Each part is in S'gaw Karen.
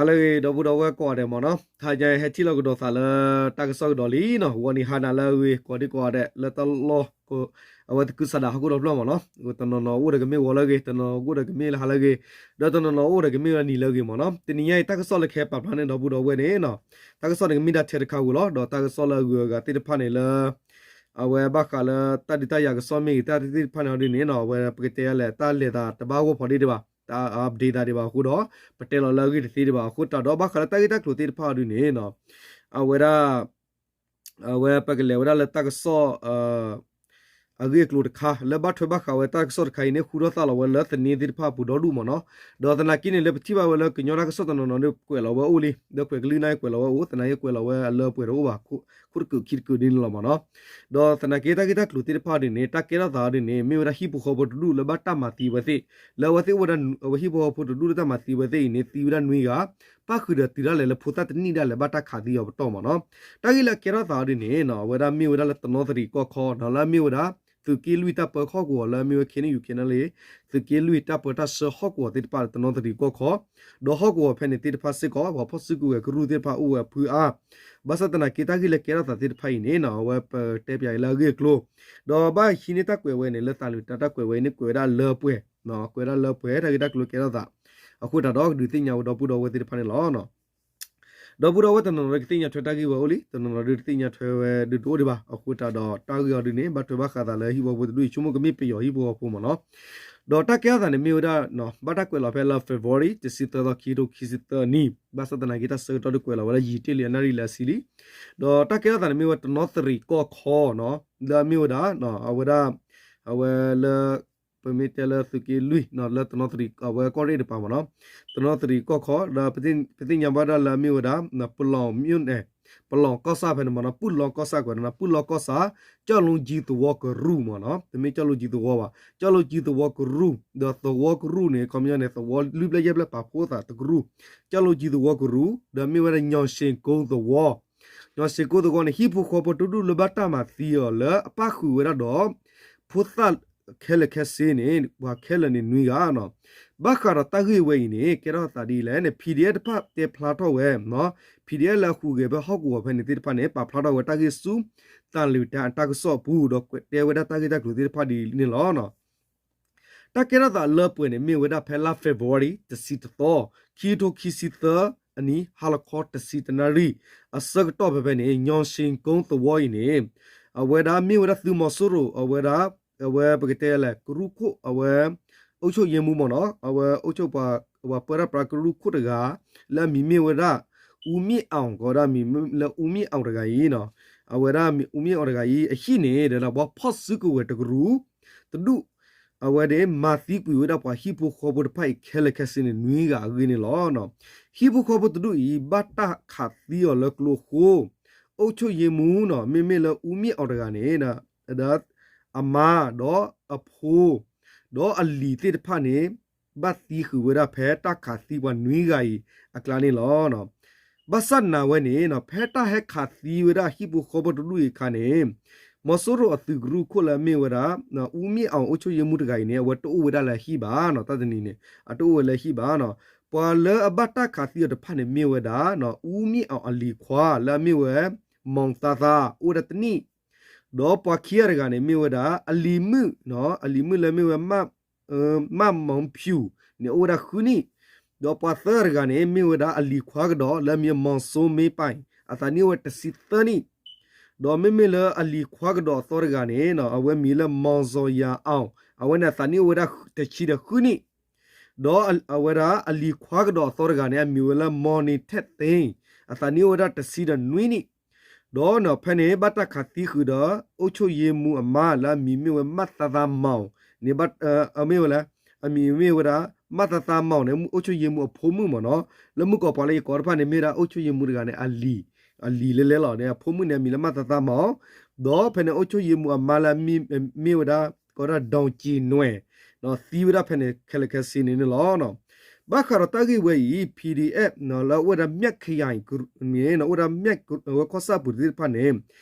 လၢအဂ့ၤ ဒီပုၢ်ဒီဝဲၢ်ကိးဂၤဒဲးမ့ၢ်နီၤ, တဟါညါဟဲထံၣ်လိာ်ကဒီးသးလၢတၢ်ကစီၣ်ကဒီးလံနီၤ, ဂီၤနံၤဟါနၤလၢအဂ့ၤ ကိးဒံကိးဂၤဒဲး လၢတၢ်လီၢ် အဝဲသကုၤဆးဒးဟီၣ်ခိၣ်ဒီဖျၢၣ်မ့ၢ်နီၤ, တနီၤနီၤအိၣ်ဒီးကမ့ၢ်ဂီၤလၢအဂ့ၤ, တနီၤနီၤအိၣ်ဒီးကမ့ၢ်လၢဟါလၢအဂ့ၤ, ဒီးတနီၤနီၤအိၣ်ဒီးကမ့ၢ်ဝဲနံၤလၢအဂ့ၤမ့ၢ်နီၤ. တနံၤညါအံၤ တၢ်ကစီၣ်လၢကဟဲပာ်ဖျါန့ၢ်ဒီပုၢ်ဒီဝဲၢ်န့ၣ်နီၤ, တၢ်ကစီၣ်န့ၣ်ကမ့ၢ်ဒၣ်ထဲတခါဝံၤလီၤ, ဒီးတၢ်ကစီၣ်လၢအဂုၤအဂၤသ့ၣ်တဖၣ်န့ၣ်လၢ အဝဲဘၣ်ဃးလၢတၢ်ဒုးတၢ်ယၤကစီၣ်မ့ၢ်ဂ့ၤ တၢ်သ့ၣ်တဖၣ်န့ၣ်အီၤဒ်န့ၣ်နီၤ, အဝဲပကတဲလဲၣ် တၢ်လဲၤသးတဘၣ်ဂီၢ်ဖီဒ့ၣ်ဒံးဘၣ်, တၢ် update သးဒံးဘၣ်အဃိဒီး ပတဲလီၤလၢအဂ့ၢ်တသ့ဒံးဘၣ်အဃိတၢ်ဒီး ဘၣ်ဃးလၢတၢ်ဂ့ၢ်တၢ်ကျိၤသ့ၣ်တဖၣ်အီၤဒ်န့ၣ်နီၤ, အဝဲဒၣ် အဝဲပကလဲၤဝဲဒၣ်လၢတၢ်ကစီၣ် အဂ့ၢ်အကျိၤတခါ လၢဘၣ်ထွဲဘၣ်ဃးဝဲတၢ်ကစီၣ်တခါအံၤန့ၣ် ဟူထီၣ်သါလီၤဝဲလၢသန့သ့ၣ်တဖၣ်အပူၤဒီဒူၣ်မ့ၢ်နီၤ. ဒီးသနာ်က့န့ၣ် လၢပထံၣ်ဘၣ်ဝဲလၢကညီတၢ်ကစီၣ်တနီၤနီၤဒီးကွဲးလီၤဝဲအိၣ်လံ, ဒီးကွဲးကလုၢ်န့ၣ်ကွဲးလီၤဝဲအိၣ်, သနာ်က့ကွဲးလီၤဝဲအလၢအပှဲၤတအိၣ်ဘၣ်, ခိၣ်တကုာ်ခံတကုာ်ဒ်န့ၣ်လီၤမ့ၢ်နီၤ. ဒီးသနာ်က့တၢ်ဂ့ၢ်တၢ်ကျိၤသ့ၣ်တဖၣ်အီၤဒ်န့ၣ် တၢ်ကဲထီၣ်သးအီၤဒ်န့ၣ် မ့ၢ်ဝဲဒၣ်ဟံၣ်ဖိဃီဖိတဒူၣ်လၢဘၣ်တၢ်မၤသံဝဲသ့ၣ်, လၢအဝဲသ့ၣ်အိၣ်ဝဲဒၣ် အဝဲဟံၣ်ဖိဃီဖိတဒူၣ်လၢတၢ်မၤသံဝဲသ့ၣ်အံၤန့ၣ် သံဝဲဒၣ်နွံဂၤ, ပၣ်ဃုာ်ဒီးတုၤဒၣ်လဲာ်လၢဖိသၣ်တနံၣ်ဒၣ်လဲာ် ဘၣ်တၢ်ခးသံအီၤပတီၢ်မ့ၢ်နီၤ. တၢ်ဂ့ၢ်လၢအကဲထီၣ်သးအီၤဒ်န့ၣ်နီၤ အဝဲဒၣ်မ့ၢ်ဝဲဒၣ်လၢတနီသရံၣ်ကီၢ်ခီနီၤ လၢအမ့ၢ်ဝဲဒၣ် သုးက့လွံၢ်တၢ်ပၢဟီၣ်ကဝီၤလၢအမ့ၢ်ဝဲ ခ့နယူၣ် ခ့နလ့ သုးက့လွံၢ်တၢ်ပၢတၢ်ဆှၢဟီၣ်ကဝီၤသ့ၣ်တဖၣ်လၢတနီသရံၣ်ကီၢ်ခီ, ဒီးဟီၣ်ကဝီၤဖဲန့ၣ်သ့ၣ်တဖၣ်စ့ၢ်ကီး ပှၤဖီၣ်စုကဝဲၤကရူၢ်သ့ၣ်တဖၣ်အိၣ်ဝဲအဖုအါ, ဘၣ်ဆၣ်သနာ်က့တၢ်ဂ့ၢ်လၢကဲထီၣ်သးသ့ၣ်တဖၣ်အံၤန့ၣ်နီၤ အဝဲပတဲပၠးအံၤလၢအဂ့ၢ်အကျိၤ, ဒီးဘၣ်ဟံးန့ၢ်တၢ်ကွဲးဝဲန့ၣ် လၢသးလွံၢ်တၢ်တၢ်ကွဲးဝဲအံၤန့ၣ် ကွဲးဝဲဒၣ်လၢပှဲၤ, ကွဲးဝဲဒၣ်လၢပှဲၤ တၢ်ဂ့ၢ်တၢ်ကျိၤကဲထီၣ်သး, အဃိတၢ်ဒီးကဒုးသ့ၣ်ညါဝဲဒီပုၢ်ဒီဝဲၢ်သ့ၣ်တဖၣ်န့ၣ်လီၤ. ဒီပုၢ်ဒီဝဲၢ်တနီၤနီၤဒီးကသ့ၣ်ညါထွဲတၢ်ဂ့ၢ်ဝဲအိၣ်လံ, တနီၤနီၤဒီးတသ့ၣ်ညါထွဲဝဲဒုးတအိၣ်ဒံးဘၣ်, အဃိတၢ်ဒီးတၢ်ဂ့ၢ်အီၤဒ်န့ၣ် ဘၣ်ထွဲဘၣ်ဃးသးလၢဟံၣ်ဖိဃီဖိတဒူၣ်အံၤ ဆိကမိၣ်ကမ့ၢ်ပယီၤဟံၣ်ဖိဃီဖိမ့ၢ်နီၤ. ဒီးတၢ်ကဲထီၣ်သးန့ၣ်မ့ၢ်ဝဲဒၣ် ဘၣ်တၢ်ကွဲးလီၤဖဲလါ February တဆံသၢသီ ခံကထိခံဆံသၢနံၣ်, ဘၣ်ဆၣ်သနာ်က့တၢ်ဆၢကတီၢ်ဒုးကွဲးလီၤဝဲလၢယံာ်တ့ၢ်လံအနၣ်ရံၣ်လၢအဆံလံ. ဒီးတၢ်ကဲထီၣ်သးန့ၣ်မ့ၢ်ဝဲတနီသရံၣ်ကီၢ်ခီနီၤ လၢအမ့ၢ်ဝဲဒၣ် အဝဲဒၣ် အဝဲလၢ ပမ့ၢ်တဲလၢသုးက့လွံၢ် လၢတနီသရံၣ် အဝဲကီၢ်ရ့ၣ်တပၤမ့ၢ်နီၤ, တနီသရံၣ်ကီၢ်ခီ ဒီးပသ့ၣ်ညါဘၣ်ဒၣ်လၢအမ့ၢ်ဝဲဒၣ် ပလီၢ်မၠိၣ်န့ၣ်, ပလီၢ်ကီၢ်ဆၣ်ဖဲန့ၣ်မ့ၢ်နီၤ, ပုၢ်လီၢ်ကီၢ်ဆၣ်ကွဲးနီၤ, ပုၢ်လီၢ်ကီၢ်ဆၣ် ကၠီၣ်လူကၠံသဝီကရူၢ်မ့ၢ်နီၤ, တမ့ၢ်ကၠီၣ်လူကၠံသဝီဘၣ်, ကၠီၣ်လူကၠံသဝီကရူၢ်, ဒီးသဝီကရူၢ်န့ၣ် ခီပညီန့ၣ် သဝီလွံၢ်ဘျဲၣ်ယဲၢ်ဘျဲၣ်ပာ်ဖှိၣ်သးတကရူၢ်, ကၠီၣ်လူကၠံသဝီကရူၢ် ဒီးမ့ၢ်ဝဲဒၣ် ညီၣ်ၡ့ၣ်ကိသဝီ ညီၣ်ၡ့ၣ်ကိသဝီန့ၣ် ဟံၣ်ဖိဃီဖိတဒူၣ်လၢဘၣ်တၢ်မၤသံအီၤလၢအပၣ်ဃုာ်ဝဲဒၣ်ဒီး ဖိသၣ်ခဲလၢာ်ခဲဆ့န့ၣ် ပှၤခဲလၢာ်န့ၣ်နွံဂၤနီၤ. ဘၣ်ဃးဒီးတၢ်ဂ့ၢ်ဝဲအံၤန့ၣ် ကဲထီၣ်သးဒ်လဲၣ်န့ၣ် PDF တဖၣ်တဲဖျါထီၣ်ဝဲ, PDF လၢအဟူးဂဲၤဖဲဟီၣ်ကဝီၤဖဲန့ၣ်သ့ၣ်တဖၣ်န့ၣ် ပာ်ဖျါထီၣ်ဝဲတၢ်ဂ့ၢ်ဆူ သးလွံၢ်တၢ်အတၢ်ကစီၣ်အပူၤ ဒီးကွဲးတဲဝဲဒၣ်တၢ်ဂ့ၢ်တၢ်ကျိၤသ့ၣ်တဖၣ်ဒ်န့ၣ်လီၤ. တၢ်ကဲထီၣ်သးလၢပှဲၤန့ၣ် မ့ၢ်ဝဲဒၣ်ဖဲလါ February တဆံတသီ, ခံကထိခံဆံသၢအနံၣ် ဟါလီၤခီတဆံတနၣ်ရံၣ် အဆၢကတီၢ်ဖဲဖဲန့ၣ် ညီၣ်ၡ့ၣ်ကိသဝီအံၤန့ၣ် အဝဲဒၣ်မ့ၢ်ဝဲဒၣ်သုးမီၤစိရိၤ အဝဲဒၣ် အဝဲပကတဲလဲၣ် ကရူၢ်ခိၣ် အဝဲ အုပ်ချုပ်ရေးမှူးမ့ၢ်နီၤ, အဝဲ အုပ်ချုပ် ပှၤပၢတၢ်ပြးကရူၢ်ခိၣ်တဂၤ လၢအမံၤမ့ၢ်ဝဲဒၣ် အူမ့ၣ်အီၣ် ကီးဒၣ်မံၤလၢအူမ့ၣ်အီၣ်တဂၤအံၤနီၤ, အဝဲဒၣ်အူမ့ၣ်အီၣ်တဂၤအံၤ အဟံၣ်န့ၣ် ဒီးပှၤဖီၣ်စုကဝဲၤတကရူၢ် တဒူၣ် အဝဲဒၣ်မၤသံကွံာ်ဝဲဒၣ်ပှၤဟံၣ်ဖိဃီဖိတဖၣ်အံၤခဲလၢာ်ခဲဆ့န့ၣ် နွံဂၤအဂ့ၢ်န့ၣ်လီၤ. ဟံၣ်ဖိဃီဖိတဒူၣ်အံၤ ဘၣ်တၢ်ခးသံအီၤလၢကျိအဃိ အုပ်ချုပ်ရေးမှူးနီၤ မ့မ့ၢ်လၢအူမ့ၣ်အီၣ်တဂၤန့ၣ် ဒီးအမါ ဒီးအဖိ ဒီးအလံၤသ့ၣ်တဖၣ်န့ၣ် ဘၣ်သံဃုာ်ဝဲဒၣ်ဖဲတၢ်ခးသံပှၤနွံဂၤအံၤအကျါန့ၣ်လီၤ. ဘၣ်ဆၣ်နာ်ဝဲန့ၣ် ဖဲတၢ်ဟဲခးသံဝဲဒၣ်ဟံၣ်ဖိဃီဖိတဒူၣ်အံၤအခါန့ၣ် မီၤစိရိၤအသုးကရူၢ်ခိၣ်လၢအမ့ၢ်ဝဲဒၣ် အူမ့ၣ်အီၣ် အုပ်ချုပ်ရေးမှူး တဂၤအံၤန့ၣ် အဝဲတအိၣ်ဝဲဒၣ်လၢဟံၣ်ဘၣ်နီၤ, တၢ်တနံၤန့ၣ် အတအိၣ်ဝဲလၢဟံၣ်ဘၣ်နီၤ. ပှၤလၢအဘၣ်တၢ်ခးသံအီၤတဖၣ်န့ၣ် မ့ၢ်ဝဲဒၣ် အူမ့ၣ်အီၣ်အလံၤခွါလၢအမ့ၢ်ဝဲ မီၤသါသါ အိၣ်ဝဲဒၣ်တနံၣ် ဒီးပှၤခံဂၤတဂၤန့ၣ် မ့ၢ်ဝဲဒၣ် အလံၤမုၣ်, အလံၤမုၣ်လၢမ့ၢ်ဝဲ မၣ်မီၤဖၠူၣ်န့ၣ် အိၣ်ဝဲဒၣ်ဃုနံၣ်, ဒီးပှၤသၢဂၤတဂၤန့ၣ် မ့ၢ်ဝဲဒၣ်အလံၤခွါကဒီး လၢအမံၤမီၤစိမ့ပၢ်, အသးနံၣ်အိၣ်ဝဲတဆံသၢနံၣ်, ဒီးမ့မ့ၢ်လၢအလံၤခွါကဒီးအသီတဂၤန့ၣ် အဝဲမံၤလၢ မီၤစီၤယၤအီၣ်, အဝဲန့ၣ်အသးနံၣ်အိၣ်ဝဲဒၣ်တဆံဒီးဃုနံၣ် ဒီးအဝဲဒၣ်အလံၤခွါကဒီးအသီတဂၤန့ၣ် အမံၤဝဲလၢ မီၤနံၤထဲၣ်သ့ၣ်, အသးနံၣ်အိၣ်ဝဲဒၣ်တဆံဒီးနွံနံၣ်, ဒီးဖဲန့ၣ် ဘၣ်တၢ်ခးသံဃုာ်ဒီး အုပ်ချုပ်ရေးမှူး အမါလၢအမံၤမ့ၢ်ဝဲ မၣ်သါသါမီၣ်န့ၣ် မ့ၢ်ဝဲလၢ အမံၤမ့ၢ်ဝဲဒၣ် မၣ်သါသါမီၣ်န့ၣ် အုပ်ချုပ်ရေးမှူး အဖိမုၣ်မ့ၢ်နီၤ, လၢမုၢ်ကီၢ်ပှၤလၢယကိးတဖၣ်န့ၣ် မ့ၢ်ဝဲဒၣ် အုပ်ချုပ်ရေးမှူး တဂၤန့ၣ် အလံၤ, အလံၤလဲလဲလီၤန့ၣ် အဖိမုၣ်န့ၣ် အမံၤလၢမၣ်သါသါမီၣ်, ဒီးဖဲန့ၣ် အုပ်ချုပ်ရေးမှူး အမါလၢမ့ၢ်ဝဲဒၣ် ကိးဒၣ် ဒီကံနွဲၣ်, သံဝဲဒၣ်ဖဲန့ၣ် ခဲလၢာ်ခဲဆ့န့ၣ်န့ၣ်လီၤ. ဘၣ်ဃးဒီးတၢ်ဂ့ၢ်ဝဲအံၤ PDF လၢအအိၣ်ဝဲဒၣ် မၠၣ်ခယၤအံၤန့ၣ် အိၣ်ဝဲဒၣ် ဝဲခီၣ်စၢ်ပူၤသ့ၣ်တဖၣ်န့ၣ်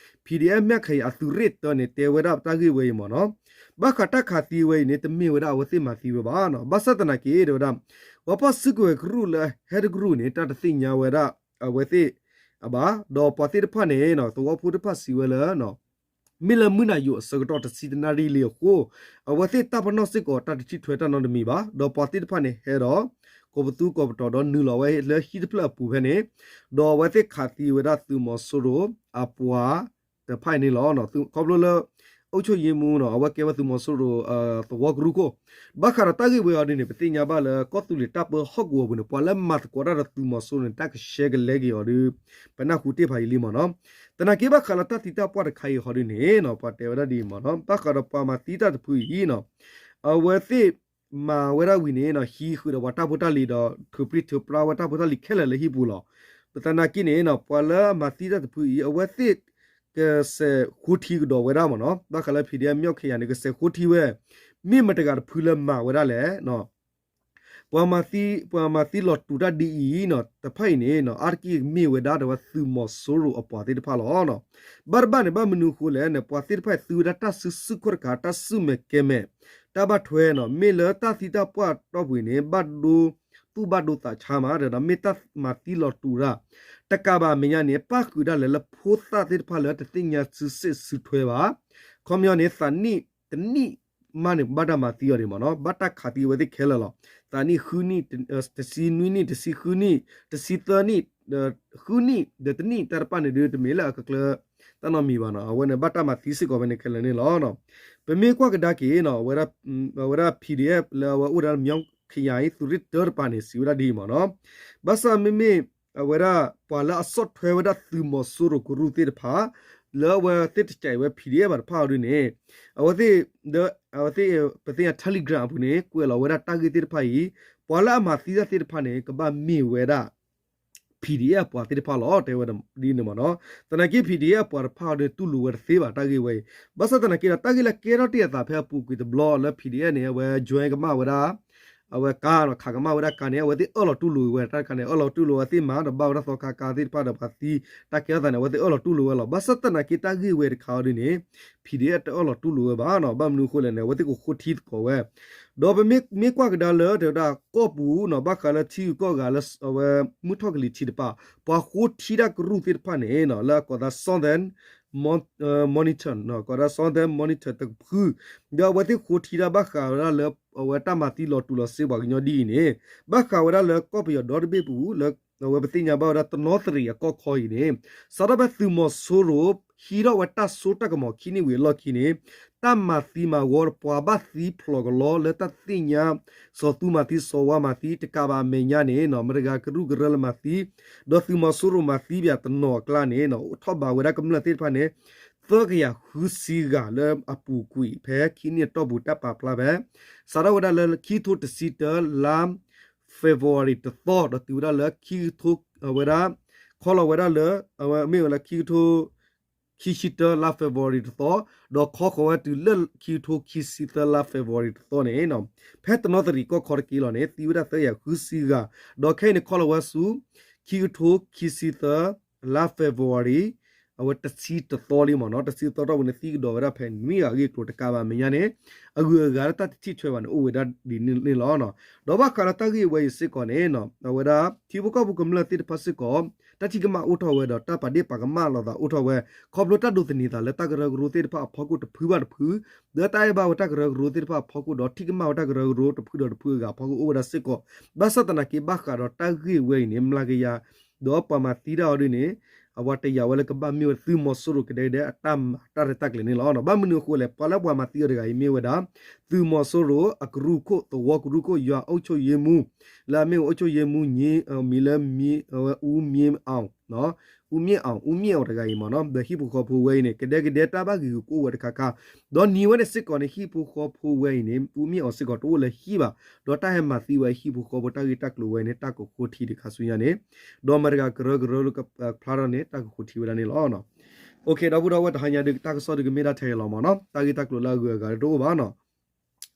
PDF မၠၣ်ခယၤအသုးရ့ၣ်တၢန့ၣ် တဲဝဲဒၣ်တၢ်ဂ့ၢ်ဝဲအံၤမ့ၢ်နီၤ, ဘၣ်ဃးတၢ်ခးသံဝဲအံၤန့ၣ် တမ့ၢ်ဝဲဒၣ်အဝဲသ့ၣ်မၤသံဝဲဘၣ်နီၤ, ဘၣ်ဆၣ်သနာ်က့ တဲဝဲဒၣ် ပှၤပၢ်စုကဝဲၤကရူၢ်လၢအဟဲတကရူၢ်န့ၣ် တၢ်တသ့ၣ်ညါဝဲဒၣ်အဝဲသ့ၣ်အဘၣ်, ဒီးပှၤသ့ၣ်တဖၣ်န့ၣ် သဝီဖိတဖၣ်စံးဝဲလၢ မ့ၢ်လၢမုၢ်နၤယိာ်အဆၢကတီၢ်တဆံတနၣ်ရံၣ်လံအဃိ အဝဲသ့ၣ်တၢ်ပနီၣ်စ့ၢ်ကီးတၢ်တထံၣ်ထွဲတၢ်နီတမံၤဘၣ်, ဒီးပှၤသ့ၣ်တဖၣ်န့ၣ်ဟဲဒီး ကိးပသူကိးပတီၤဒီးနုာ်လီၤဝဲလၢဟံၣ်တဖျၢၣ်အပူၤဖဲန့ၣ်, ဒီးအဝဲသ့ၣ်ခးသံဝဲဒၣ်သုးမီၤစိရိၤအပှၤတဖၣ်အံၤန့ၣ်လီၤ. ခီဖျိလၢ အုပ်ချုပ်ရေးမှူးနီၤ အဝဲကဲဝဲသုးမီၤစိရိၤ သဝီကရူၢ်ခိၣ်, ဘၣ်ဃးဒီးတၢ်ဂ့ၢ်ဝဲအီၤဒ်န့ၣ် ပသ့ၣ်ညါဘၣ်လၢ ကီၢ်သူလ့ၤတၢ်ပၢဟီၣ်ကဝီၤပူၤန့ၣ် ပှၤလၢမၤသကိးတၢ်ဒီးသုးမီၤစိရိၤန့ၣ် တၢ်ကရှဲကလဲက့ၤအီၤဒီး ပနၢ်ဟူတ့ၢ်ဖးယံာ်လံမ့ၢ်နီၤ. သနာ်က့ဘၣ်ဃးလၢတၢ်သံတၢ်ပှၢ်တခါအံၤဟီဒ်န့ၣ်နီၤ ပှၤတဲဝဲဒၣ်ဒ်အံၤမ့ၢ်နီၤ, ဘၣ်ဃးဒီးပှၤမၤသံတၢ်တဖုအံၤနီၤ အဝဲသ့ၣ်မၤဝဲဒၣ်ဝံၤန့ၣ်နီၤ ဟံးဃုာ်ဒီးပှၤတၢ်ဖိတၢ်လံၤဒီး ထုးပြံထုးပြါဝဲတၢ်ဖိတၢ်လံၤခဲလၢာ်လၢဟံၣ်ပူၤလီၤ. ပသနာ်က့န့ၣ်နီၤ ပှၤလၢအမၤသံတၢ်တဖုအံၤ အဝဲသ့ၣ်ကစဲးဃိထံကဒီးဝဲဒၣ်မ့ၢ်နီၤ, ဘၣ်ဃးလၢ ဖံးဒံၣ်အဲၣ် မီၣ်ခ့ယၤန့ၣ် ကစဲးဃိထံဝဲ မ့ၢ်မတၤတဂၤတဖုလၢမၤဝဲဒၣ်လဲၣ် ပှၤမၤသံ ပှၤမၤသံလီၤတူာ်တၢ်ဒ်အံၤနီၤ တဖၣ်အံၤန့ၣ်နီၤ အါတက့ၢ်မ့ၢ်ဝဲဒၣ်ဒီးဝဲသုးမီၤစိရိၤအပှၤသ့ၣ်တဖၣ်လီၤ. ဘၣ်တဘၣ်န့ၣ် ဘၣ်မနုၤအဃိလဲၣ်န့ၣ် ပှၤသ့ၣ်တဖၣ်အံၤသုဝဲဒၣ်တၢ်စုဆူၣ်ခီၣ်တကး တၢ်စုၣ်မဲာ်ကဲမဲာ် တၢ်ဘၣ်ထွဲနီၤ မ့ၢ်လၢတၢ်သံတၢ်ပှၢ်တီၢ်ပူၤအံၤန့ၣ် ဘၣ်ဒိ သူၣ်ဘၣ်ဒိသးဆါမး ဒီးမ့ၢ်တၢ်မၤသံလီၤတူာ်တၢ် တကးဘၣ်အမဲာ်ညါန့ၣ် ပၣ်ဃုာ်ဒၣ်လဲာ်လၢဖိသၣ်သ့ၣ်တဖၣ်လၢတသ့ၣ်ညါစုစ့ၣ်စုထွဲဘၣ် ခီပညီန့ၣ် သးနံၣ်တနံၣ်မးန့ၣ် ဘၣ်တၢ်မၤသံအီၤဒံးမ့ၢ်နီၤ, ဘၣ်တၢ်ခးသံအဝဲသ့ၣ်ခဲလၢာ်လီၤ. သးနံၣ်ဃုနံၣ်, တဆံနွံနံၣ်, တဆံဃုနံၣ်, တဆံသၢနံၣ်, ဃုနံၣ်, ဒီးတနံၣ်တၢ်တဖၣ်န့ၣ်ဒုး တမ့ၢ်လၢအကကျၢၤတၢ်နီတမံၤဘၣ်နီၤ, အဝဲန့ၣ်ဘၣ်တၢ်မၤသံစ့ၢ်ကီးဖဲန့ၣ်ခဲလၢာ်န့ၣ်လီၤ. ပမ့ၢ်ကွၢ်ကဒါက့ၤနီၤ အဝဲဒၣ် PDF လၢအဝဲအိၣ်ဝဲဒၣ်လၢ မီၣ်ခ့ယၤအံၤ သုးရ့ၣ်တၢတပၤန့ၣ် စံးဝဲဒၣ်ဒ်အံၤမ့ၢ်နီၤ, ဘၣ်ဆၣ်မ့မ့ၢ် အဝဲဒၣ်ပှၤလၢအဆီၣ်ထွဲဝဲဒၣ်သုးမီၤစိရိၤကရူၢ်သ့ၣ်တဖၣ် လၢအဝဲသ့ၣ်တစဲးဝဲ PDF ဘၣ်တဖၣ်အီၤဒ်န့ၣ် အဝဲသ့ၣ် အဝဲသ့ၣ် ပသ့ၣ်ညါ Telegram အပူၤန့ၣ် ကွဲးလီၤဝဲဒၣ်တၢ်ဂ့ၢ်သ့ၣ်တဖၣ်အံၤ ပှၤလၢအမၤသံတၢ်သ့ၣ်တဖၣ်န့ၣ် ကဘၣ်မ့ၢ်ဝဲဒၣ် PDF ပှၤသ့ၣ်တဖၣ်လီၤ တဲဝဲဒ်န့ၣ်မ့ၢ်နီၤ. သနာ်က့ PDF ပှၤတဖၣ်အီၤဒ်န့ၣ် တူၢ်လိာ်ဝဲတသ့ဘၣ်တၢ်ဂ့ၢ်ဝဲအံၤ, ဘၣ်ဆၣ်သနာ်က့ဒီး တၢ်ဂ့ၢ်လၢကဲထီၣ်တ့ၢ်အသးဖဲအပူၤကွံာ်တဘျီလၢ PDF န့ၣ် အဝဲ join ကမၣ်ဝဲဒၣ် အဝဲကါနီၤ ခးကမၣ်ဝဲဒၣ်ကါန့ၣ် အဝဲသ့ၣ်အၢၣ်လီၤတူၢ်လိာ်ဝဲတၢ်တခါန့ၣ် အၢၣ်လီၤတူၢ်လိာ်ဝဲသ့ၣ်မၤဒီးဘၣ်ဝဲဒၣ်သီခါကါသ့ၣ်တဖၣ်ဒီးပှၤသံ တၢ်ကဲထီၣ်သးန့ၣ် အဝဲသ့ၣ်အၢၣ်လီၤတူၢ်လိာ်ဝဲလီၤ. ဘၣ်ဆၣ်သနာ်က့တၢ်ဂ့ၢ်ဝဲတခါအီၤဒ်န့ၣ် PDF တအၢၣ်လီၤတူၢ်လိာ်ဝဲဘၣ်နီၤ, ဘၣ်မနုၤအဃိလဲၣ်န့ၣ် အဝဲသ့ၣ်ကဃိထံသကိးဝဲ ဒီးပမ့ၢ်ကွၢ်ကဒါလၢတဝဲဒၣ်ကီၢ်ပူၤနီၤ ဘၣ်ဃးလၢထံဂုၤကီၢ်ဂၤလၢအဝဲမုၢ်ထီၣ်ကလံၤထံးတပၤ ပှၤဃိထံတၢ်ကရူၢ်သ့ၣ်တဖၣ်န့ၣ်နီၤ လၢအကိးသး Southern Mon- Monitor နီၤ ကိးဒၣ် Southern Monitor တဖု ဒီးအဝဲသ့ၣ်ဃိထံတၢ်ဘၣ်ဃးဝဲဒၣ်လၢ အဝဲတၢ်မၤသံလီၤတူာ်လီၤစ့ပှၤကညီဒ်အံၤန့ၣ် ဘၣ်ဃးဝဲဒၣ်လၢကီၢ်ပယီၤဒီတဘ့ၣ်ပူၤ လၢအဝဲပသ့ၣ်ညါဘၣ်ဝဲဒၣ်တနီသရံၣ်အကီၢ်ခီအံၤန့ၣ် စးထီၣ်ဖဲသုးမီၤစိရိၤ ဟံးထီၣ်ဝဲတၢ်စိတၢ်ကမီၤခံနံၣ်ဝံၤအလီၢ်ခံန့ၣ် တၢ်မၤသံမၤဝီပှၤဘၣ်သံဖျိးကလီလၢတၢ်သ့ၣ်ညါ စီၤသူမၤသံစီၤဝါမၤသံ တကးဘၣ်အမဲာ်ညါန့ၣ်နီၤ အမဲရကၤကရူၢ်ကရၢလၢမၤသံ ဒီးသုးမီၤစိရိၤမၤသံပၠးတနီၤအကျါန့ၣ်နီၤ အိၣ်ထီၣ်ဘၣ်ဝဲဒၣ်ကမျၢၢ်သ့ၣ်တဖၣ်န့ၣ် သၢကယၤဃုဆံဂၤလၢအပူၤကွံာ်ဖဲခံနံၣ်အတီၢ်ပူၤတၢ်ပာ်ဖျါဖဲ စးထီၣ်ဝဲဒၣ်လၢခံကထိတဆံတၢလါ February တသီ ဒီးတုၤဝဲဒၣ်လၢခံကထိ အဝဲဒၣ် ခီလီၤဝဲဒၣ်လၢ အဝဲမ့ၢ်ဝဲလၢခံကထိ ခံဆံတၢလါ February တသီ ဒီးခီဃီၤဝဲတုၤလၢခံကထိခံဆံသၢလါ February တသီန့ၣ် ဖဲတနီသရံၣ်ကီၢ်ခီတက့ၢ်လီၤန့ၣ် သံဝဲဒၣ်သၢကယၤဃုဆံဂၤ, ဒီးခဲအံၤန့ၣ်ခီလီၤဝဲဆူ ခံကထိခံဆံသၢလါ February အဝဲတဆံတသီလံမ့ၢ်နီၤ, တဆံတသီတီၢ်ပူၤန့ၣ် သံကဒီးဝဲဒၣ်ဖဲနွံဂၤအဂ့ၢ်အကျိၤ တကးဘၣ်မဲာ်ညါန့ၣ် အဂုၤအဂၤလၢတၢ်တထံၣ်ထွဲဘၣ်န့ၣ် အိၣ်ဝဲဒၣ်ဒ်န့ၣ်လီၤ. ဒီးဘၣ်ဃးဒီးတၢ်ဂ့ၢ်ဝဲအံၤစ့ၢ်ကီးန့ၣ် အဝဲဒၣ်ထံဖိကီၢ်ဖိကမျၢၢ်သ့ၣ်တဖၣ်စ့ၢ်ကီး တၢ်ထံၣ်ကမၣ်အိၣ်ထီၣ်ဝဲဒီးတၢ်ပာ်ဒ့ၣ်ပာ်ကမၣ်လိာ်သးအိၣ်ထီၣ်ဝဲ ခီဖျိတၢ်ဒိးသန့ၤသးလၢတၢ်ကရၢကရိသ့ၣ်တဖၣ်အဖီခိၣ်တဖုဘၣ်တဖု, ဒီးတၢ်အဲၣ်ဘၣ်ဝဲတၢ်ကရၢကရိသ့ၣ်တဖၣ်အဖီခိၣ်ဒီးထံၣ်ကမၣ်ဝဲတၢ်ကရၢကရိတဖုဒီးတဖုအဂၤအဖီခိၣ်အိၣ်ဝဲဒၣ်စ့ၢ်ကီး, ဘၣ်ဆၣ်သနာ်က့ဘၣ်ဃးဒီးတၢ်ဂ့ၢ်ဝဲအံၤန့ၣ် မျးကယၤ ဒီးပှၤမၤသံတၢ်အီၤဒ်န့ၣ် အဝဲတယာ်ဝဲလၢကဘၣ်မ့ၢ်ဝဲသုးမီၤစိရိၤကဒဲကဒဲအတၢ်မၤတၢ်ရဲၣ်တၢ်ကျဲၤန့ၣ်လီၤ. ဘၣ်မနုၤအဃိလဲၣ် ပှၤလၢပှၤမၤသံအီၤတဂၤအံၤမ့ၢ်ဝဲဒၣ် သုးမီၤစိရိၤအကရူၢ်ခိၣ် သဝီကရူၢ်ခိၣ် ယွၤအုပ်ချုပ်ရေးမှူး လၢအမ့ၢ်ဝဲ အုပ်ချုပ်ရေးမှူး မံၤလၢ ဦးမြင့်အောင် ဦးမြင့်အောင် ဦးမြင့်အောင် တဂၤအံၤမ့ၢ်နီၤ, ဒီးဟံၣ်ဖိဃီဖိဝဲအံၤန့ၣ် ကဒဲကဒဲတၢ်ဘၣ်ဂံာ်ဂူာ်ကအိၣ်ဝဲတခါခါ, ဒီးနံၤဝဲန့ၣ်စ့ၢ်ကီးန့ၣ် ဟံၣ်ဖိဃီဖိဝဲအံၤန့ၣ် ဦးမြင့်အောင် စ့ၢ်ကီးတအိၣ်လၢဟံၣ်ဘၣ်, ဒီးတၢ်ဟဲမၤသံဝဲဟံၣ်ဖိဃီဖိတၢ်ဂ့ၢ်တၢ်ကျိၤဝဲအံၤန့ၣ် တၢ်ကဃိထံတခါဆူညါန့ၣ်, ဒီးမတၤတဂၤကရၢကရိလၢကဖျါထီၣ်န့ၣ် တၢ်ကဃိထံဝဲဒၣ်န့ၣ်လီၤ. ဒီပုၢ်ဒီဝဲၢ်တဟါညါဒုး တၢ်ကစီၣ်ဒုးကမ့ၢ်ဒၣ်ထဲအံၤလီၤမ့ၢ်နီၤ, တၢ်ဂ့ၢ်တၢ်ကျိၤလၢအဂုၤအဂၤတအိၣ်ဘၣ်နီၤ.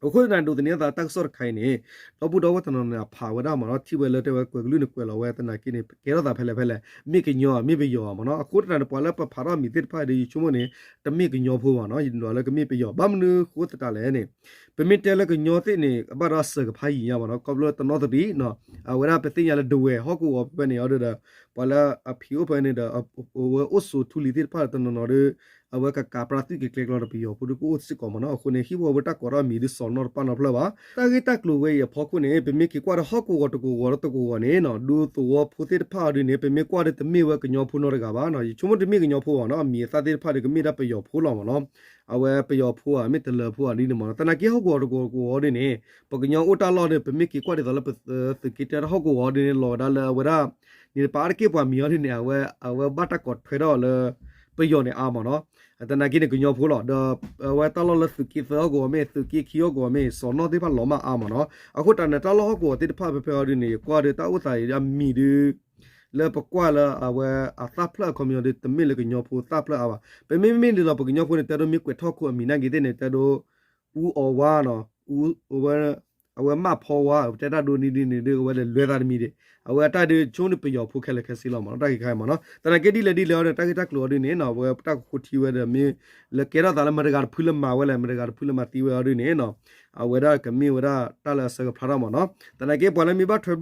အဃိသတးန့ၣ် ဒိးသန့ၤအသးတၢ်ကစီၣ်တခါအံၤန့ၣ် ဒီပုၢ်ဒီဝဲၢ်တနီၤန့ၣ် အဖးဝဲဒၣ်မ့ၢ်နီၤ, ထံၣ်ဝဲလၢတဲဝဲကွဲးကလုၢ်န့ၣ်ကွဲးလီၤဝဲသနာ်က့န့ၣ် ကဲထီၣ်သးဖဲလဲၣ်ဖဲလဲၣ်, မ့ၢ်ကညီမ့ၢ်ပယီၤမ့ၢ်နီၤ. အဃိသတးန့ၣ် ပှၤလၢပဖးထီၣ်အမံၤသ့ၣ်တဖၣ်ဒီး ယဆိကမိၣ်န့ၣ် တမ့ၢ်ကညီဖိဘၣ်နီၤ, ယဒွးလၢကမ့ၢ်ပယီၤ. ဘၣ်မနုၤဃိသတးလဲၣ်န့ၣ် ပမ့ၢ်တဲလၢကညီသ့ၣ်န့ၣ် အဘၣ်ဒီးအစၢၤကဖးယံာ်ညါမ့ၢ်နီၤ, ခီဖျိတနီသရံၣ်နီၤ, အဝဲဒၣ်ပသ့ၣ်ညါလၢဒဝဲၢ်ဟီၣ်ကဝီၤဖဲန့ၣ်အီၤဒီး ပှၤလၢအဖံးအိၣ်ဖဲန့ၣ်ဒီး အဝဲအိၣ်ဆိးထူလံၤသ့ၣ်တဖၣ်တနီၤနီၤဒီး အဝဲကကးပြးသုးက့ၤကျဲကျီဒီးပယီၤဖိဒီးကအိၣ်စ့ၢ်ကီးမ့ၢ်နီၤ. အဃိန့ၣ် ဟံၣ်ဖိဃီဖိတၢ်ကိးထီၣ်အမံၤဒုးစီၤနီတပၣ်နီတဖျၢၣ်ဘၣ်. တၢ်ဂ့ၢ်တၢ်ကျိၤဝဲအံၤအဖီခိၣ်န့ၣ် ပမ့ၢ်က့ၤကွၢ်ဒီးဟီၣ်ကဝီၤတကဝီၤဒီးတကဝီၤန့ၣ်နီၤ, ဒူသဝီဖိသ့ၣ်တဖၣ်အီၤဒုးန့ၣ် ပမ့ၢ်ကွၢ်ဒီးတမ့ၢ်ဝဲကညီဖိနီတဂၤဘၣ်နီၤ, ယဆိကမိၣ်တမ့ၢ်ကညီဖိဘၣ်နီၤ, အမံၤအသၣ်သ့ၣ်တဖၣ်ဒီးကမ့ၢ်ဒၣ်ပယီၤဖိလီၤမ့ၢ်နီၤ. အဝဲပယီၤဖိဧါ မ့ၢ်တလၢၤဖိဧါဒ်န့ၣ်မ့ၢ်နီၤ. သနာ်က့ဟီၣ်ကဝီၤတကဝီၤတကဝီၤဒုးန့ၣ် ပှၤကညီအိၣ်တၢ်လီၢ်ဒီး ပမ့ၢ်က့ၤကွၢ်ဒ်သိးလၢပသုးက့တဲထီၣ်ဟီၣ်ကဝီၤဒုးန့ၣ် လီၤဝဲဒၣ်လၢအဝဲဒၣ် န့ၣ်ပာ်အါတက့ၢ်ပှၤမံၤအီၤဒ်န့ၣ် အဝဲ အဝဲဘၣ်တၢ်ကိးထွဲထီၣ်အီၤလၢ ပယီၤန့ၣ်အါမ့ၢ်နီၤ. သနာ်က့န့ၣ်ကညီဖိလီၤ. ဒီးအဝဲတၢ်လီၢ်လၢသုးက့သၢဟီၣ်ကဝီၤမ့ၢ် သုးက့ခံဟီၣ်ကဝီၤမ့ၢ် စီၤနီၣ်သ့ၣ်တဖၣ်လီၤမးအါမ့ၢ်နီၤ. အဃိတၢ်န့ၣ် တၢ်လီၢ်ဟီၣ်ကဝီၤသ့ၣ်တဖၣ်ဖဲဖဲအီၤဒ်န့ၣ် ယကွၢ်ဒီးတၢ်အိၣ်သးအံၤအမံၤဒုး လၢပကွၢ်လၢအဝဲအသၣ်ဖျၢၣ်အခီပညီဒုး တမ့ၢ်လၢကညီဖိသၣ်ဖျၢၣ်အါဘၣ်. ပမ့မ့ၢ်ဒ်သိးပကညီဖိန့ၣ် တဲဒိမ့ၢ်ကွဲးထီၣ်ခိၣ်အမံၤနာ်က့ၤသ့ၣ်န့ၣ် တဲဒိ အူအီၤဝါနီၤ, အူ အဝဲ အဝဲမၣ်ဖီဝါ ပတဲတၢ်ဒိနံၤဒ်န့ၣ်ဒုး အဝဲလဲၤလွဲသးတမံၤဒံး, အဝဲအတၢ်ဒုးဆိကမိၣ်န့ၣ်ပယီၤဖိခဲလၢာ်ခဲဆ့လီၤမ့ၢ်နီၤ, တၢ်ဂ့ၢ်ခါအံၤမ့ၢ်နီၤ. သနာ်က့ဒ်လဲၣ်ဒ်လဲၣ်အီၤဒီး တၢ်ဂ့ၢ်တၢ်ကျိၤအီၤဒ်န့ၣ်နီၤ အဝဲတၢ်ကဃိထံဝဲဒီး မ့ၢ်လၢကဲထီၣ်သးလၢမတၤတဂၤတဖုလၢမၤဝဲလဲၣ် မတၤတဂၤတဖုလၢမၤသံဝဲအီၤဒ်န့ၣ်နီၤ အဝဲဒၣ်ကမ့ၢ်ဝဲဒၣ်တၢ်လၢအဆၢကဖျါထီၣ်မ့ၢ်နီၤ. သနာ်က့ပှၤလၢမ့ၢ်ဘၣ်ထွဲ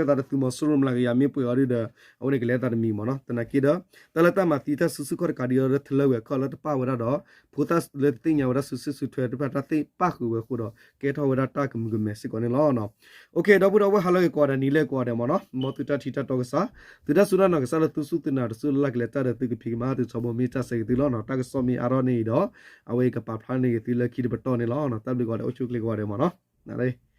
သးဒီးသုးမီၤစိရိၤမျးကယၤမ့ၢ်ပှဲၤအီၤဒုးဒီး အဝဲန့ၣ်ကလဲၤသးတမံၤမ့ၢ်နီၤ. သနာ်က့ဒီး တၢ်လၢတၢ်မၤသံတၢ်စုဆူၣ်ခီၣ်တကးဒံးအီၤဒီး ထလၢဝဲၤခီၣ်လၢတပၣ်ဝဲဒၣ်ဒီး ဖိသၣ်လၢတသ့ၣ်ညါဝဲဒၣ်စုစုဆူထွဲတဖၣ်တၢ်သ့ၣ်ပၣ်ဃုာ်ဝဲအဃိဒီး ကဲထီၣ်ဝဲဒၣ်တၢ်ကမုာ်ကမဲာ်စ့ၢ်ကီးန့ၣ်လီၤ. အိၣ်ခ့ ဒီပုၢ်ဒီဝဲၢ် ဟါလၢဂ့ၤကိးဂၤဒဲးနံၤလၢကိးဂၤဒဲးမ့ၢ်နီၤ, မ်သုတၢ်ထံၣ်တၢ်တီကစၢ်, သုတၢ်စူၢ်တၢ်နာ်ကစၢ်လၢသုစူၢ်သုနာ်တစူၢ်လၢ်လၢ်ကလဲၤတၢ်ဒီးသုကဖံးကမၤသုထီဘိမ့ၢ်တၢ်ဆၢဂ့ၤသုလီၤနီၤ. တၢ်ကစီၣ်မ့ၢ်အါထီၣ်န့ၣ်အံၤဒီး အဝဲအံၤကပာ်ဖျါန့ၢ်ဂ့ၤသုလၢခံတပတီၢ်န့ၣ်လီၤ. တၢ်ဘျုးကိးဂၤဒဲး အိၣ်ဆူၣ်အိၣ်ချ့ကိးဂၤဒဲးမ့ၢ်နီၤ.